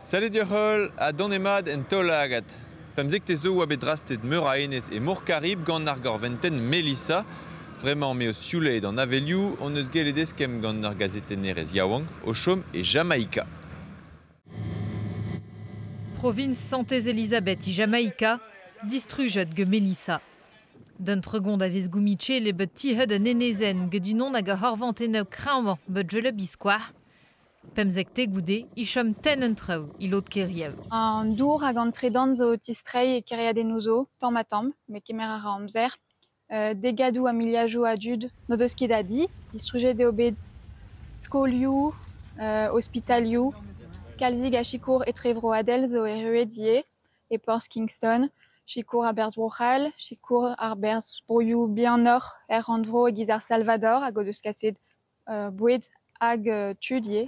Salut deoc'h ha donemat en taol-lagad. Pemzektez zo oa bet drastet meur a enez e Mor Karib gant ar gorventenn Melissa. Bremañ m'eo sioulet an avelioù hon eus gellet eskemm gant ur gazetennerez yaouank o chom e Jamaika. Proviñs Santez-Elizabeth e Jamaika, distrujet gant Melissa. D'un tregont a vez Goumichel e bet tizhet un enezenn gant unan hag ar c'horventennoù kreñvañ bet gellet biskoazh. Pemzekte goude e chom tenn an traoù e lod kêrioù. An dour hag an tredan zo tistreiñ e kêriadennoù zo, tamm-ha-tamm, met kemer a ra amzer. Degadoù ha miliadoù a dud n'o deus ket a di. Distrujet eo bet skolioù, ospitalioù. Kalzik a sikour etrevroadel zo erruet ivez e porzh Kingston. Sikour a-berzh Bro-C'hall, sikour a-berzh broioù bihanoc'h er rannvro e-giz ar Salvador hag o deus kaset boued hag tud ivez.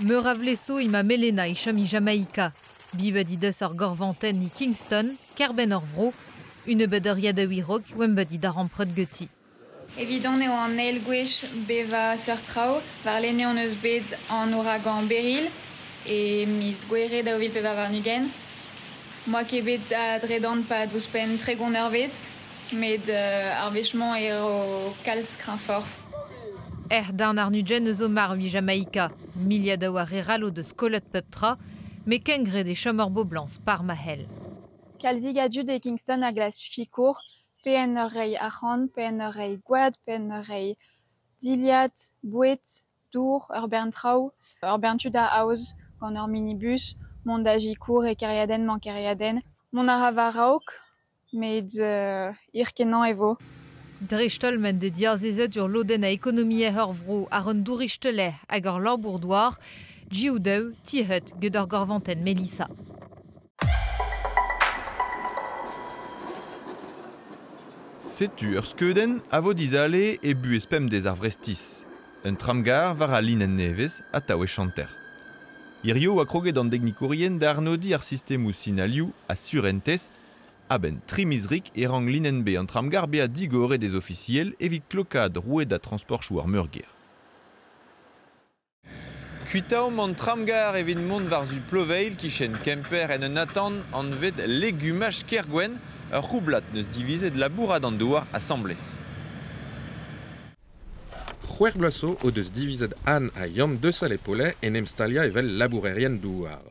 Meur a vlez zo emañ Melena e chom e Jamaika. Bivet he deus ur gorventenn e Kingston, kêr-benn ur vro. Un nebeud euriadoù a-raok oamp bet e darempred ganti. Evidon eo an eil gwech bevañ seurt traoù. Warlene hon eus bet an ouragan Beryl e miz Gouere 2024. M'oa ket bet a dredan 'pad ouzhpenn 30 eurvezh, met ar wech-mañ eo kalz kreñvoc'h. Ec'h darn àr-ugent eus o marv e Jamaika. Miliadoù a re 'rall o deus kollet pep tra, met kengred e chom ur boblañs par ma c'hell. Kalzik a dud e Kingston a glask sikour, pe en ur reiñ arc'hant, pe en ur reiñ gwad, pe en ur reiñ dilhad, boued, dour, ur bern traoù, ur bern tud a aoz gant ur minibus, mont da sikour e kêriadenn-mañ-kêriadenn. Mont a ra war-raok, met hir-kenañ e vo. Dreist-holl m'en deus diazezet ur lodenn a ekonomiezh ur vro àr un douristeler hag ur labour-douar, Giv daou tizhet get ur gorventenn Melissa. Setu ur skeudenn a vo dizale e buhez pemdez ar Vrestiz. Un tramgarr war al linenn nevez atav e chanter. Hirio oa kroget an deknikourien da arnodiñ ar sistemoù sinalioù ha surentez. A-benn tri miz rik e rank linenn B an tramgarr bezañ digoret ez ofisiel evit klokaat rouedad transportoù ar meurgêr. Kuitaomp an tramgarr evit mont war-zu Ploveilh kichen Kemper en un atant anvet Legumaj Kergwenn. Ur c'houblad n'eus divizet labourat an douar asambles. C'hwec'h bloaz zo o deus divizet Anne ha Yann Desalle-Paulet en em staliañ evel labourerien douar.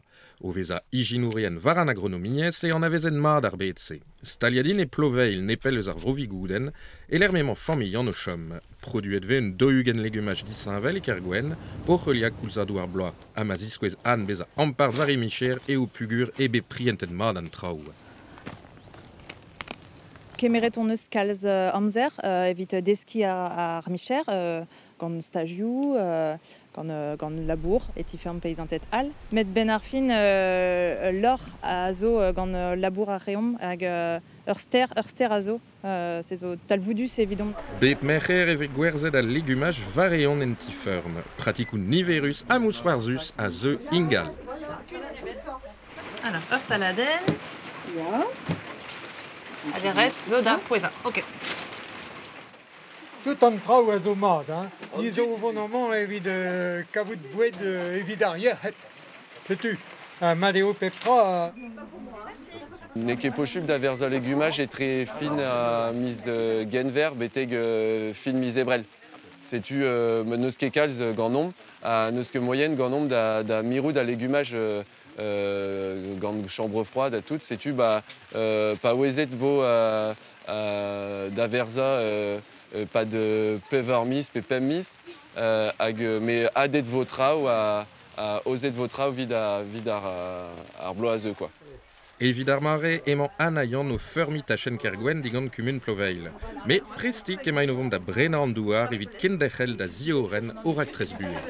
O vezañ ijinourien war an agronomiezh e anavezent mat ar bed-se. Staliet int e Ploveilh nepell eus ar Vro-Vigoudenn e-lec'h m'emañ familh Yann o chom. Produet 'vez un daou-ugent legumaj disheñvel e Kergwenn, oc'h heuliañ koulzadoù ar bloaz. Ha ma ziskouez Anne bezañ ampart war he micher eo pugur eo bet prientet mat an traoù. Kemeret hon eus kalz amzer evit deskiñ ar micher gant stajioù, gant labour e ti-feurm peizanted all. Met 'benn ar fin lorc'h a zo gant labour a reomp hag ur ster, ur ster a zo. Se zo talvoudus evidomp. Bep merc'her e vez gwerzhet al legumaj war-eeun en ti-feurm. Pratikoù niverus ha mousc'hoarzhus a zeu ingal. Alors, ur saladenn. Ya. Hag ar rest zo da pouezañ. Ok. Tout an traoù a zo mat. Hein. Ni zo o vont amañ evit kavout boued evit ar yec'hed. Setu, mat eo pep tra. N'eo ket posupl da verzañ legumaj etre fin a miz Genver betek fin miz Ebrel. Setu n'eus ket kalz ganeomp ha n'eus ket moaien ganeomp da mirout al legumaj gant chambre froide ha tout. Setu ba paouezet vo da verzañ pad pevar miz pe pemp miz hag me adet vo traoù ha aozet vo traoù evit ar bloaz a zeu quoi. Evit ar mare emañ Anna Yann o feurmiñ tachenn Kergwenn digant kumun Ploveilh. Met prestik emaint o vont da brenañ an douar evit kenderc'hel da ziorren o raktres buan.